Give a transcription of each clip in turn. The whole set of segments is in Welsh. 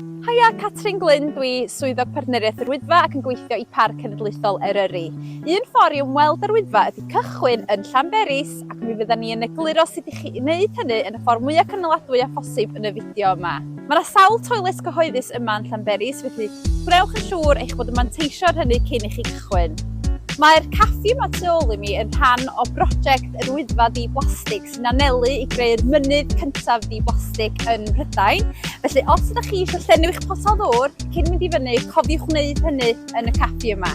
Haia, Catrin Glyn dwi, Swyddog Partneriaeth yr Wyddfa ac yn gweithio i Parc Cenedlaethol Eryri. Un ffordd i ymweld â'r Wyddfa ydy cychwyn yn Llanberis ac mi fyddan ni yn egluro sut i chi wneud hynny yn y ffordd mwyaf cynaladwy â phosib yn y fideo yma. Mae yna sawl toilet cyhoeddus yma yn Llanberis, felly gwnewch yn siŵr eich bod yn manteisio ar hynny cyn i chi gychwyn. Mae'r caffi yma tu ôl i mi yn rhan o brosiect yr Wyddfa Ddi-blastig sy'n anelu i greu'r mynydd cyntaf di-blastig yn Mhrydain. Felly os ydych chi eisiau llenwi eich potel ddŵr cyn mynd i fyny, cofiwch wneud hynny yn y caffi yma.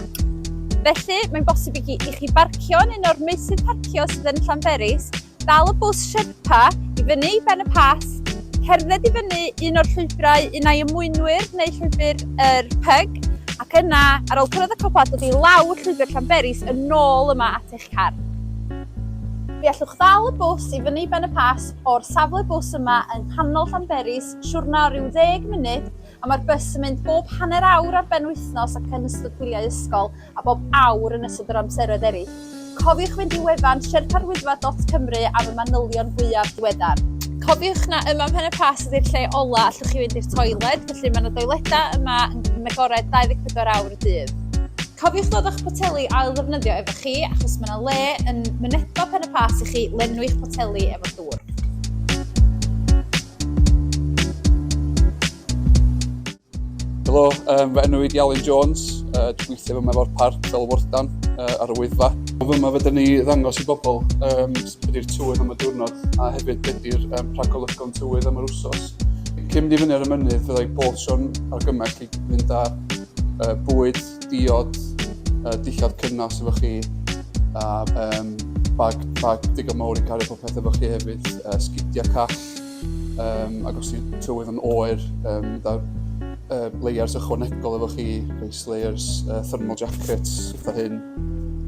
Felly, mae'n bosib i chi, i chi barcio yn un o'r meysydd parcio sydd yn Llanberis, dal y bws Sherpa i fyny i Ben y Pas, cerdded i fyny un o'r llwybrau, un ai y mwynwyr neu llwybr yr pyg, ac yna, ar ôl cyrraedd y copa, dod i lawr llwybr Llanberis yn ôl yma at eich car. Fe allwch ddal y bws i fyny Ben y Pas o'r safle bws yma yng nghanol Llanberis, siwrna o ryw ddeg munud, a mae'r bws yn mynd bob hanner awr ar benwythnos ac yn ystod gwyliau ysgol, a bob awr yn ystod yr amseroedd eraill. Cofiwch fynd i wefan sherparwyddfa.cymru am y manylion fwyaf diweddar. Cofiwch na yma ym Mhen y Pas ydy'r lle ola allwch chi fynd i'r toiled, felly mae yna doiledau yma yn agored 24 awr y dydd. Cofiwch ddod â'ch poteli ail-ddefnyddio efo chi, achos mae yna le yn mynedfa Pen y Pass i chi lenwi'ch poteli efo dŵr. Helo, um, fy enw i di Alun Jones, uh, dwi'n gweithio fyma efo'r parc fel wardan uh, ar y Wyddfa. Fyma fydden ni ddangos i bobl um, beth yw'r tywydd am y diwrnod a hefyd beth yw'r um, rhagolygon tywydd am yr wsos. Cyn mynd i fyny ar y mynydd, fyddai bob tro'n argymell i fynd â uh, bwyd, diod, uh, dillad cynnas efo chi, a um, bag, bag digon mawr i cario popeth efo chi hefyd, uh, sgidiau call, um, ac os yw tywydd yn oer, um, da, uh, layers ychwanegol efo chi, base layers, uh, thermal jackets, fatha hyn.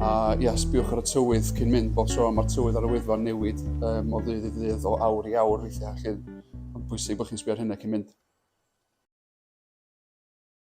A ia, sbiwch ar y tywydd cyn mynd bob tro, mae'r tywydd ar y wyddfa'n newid um, o ddydd i ddydd, o awr i awr weithiau, felly mae'n bwysig bod chi'n sbio ar hynny cyn mynd.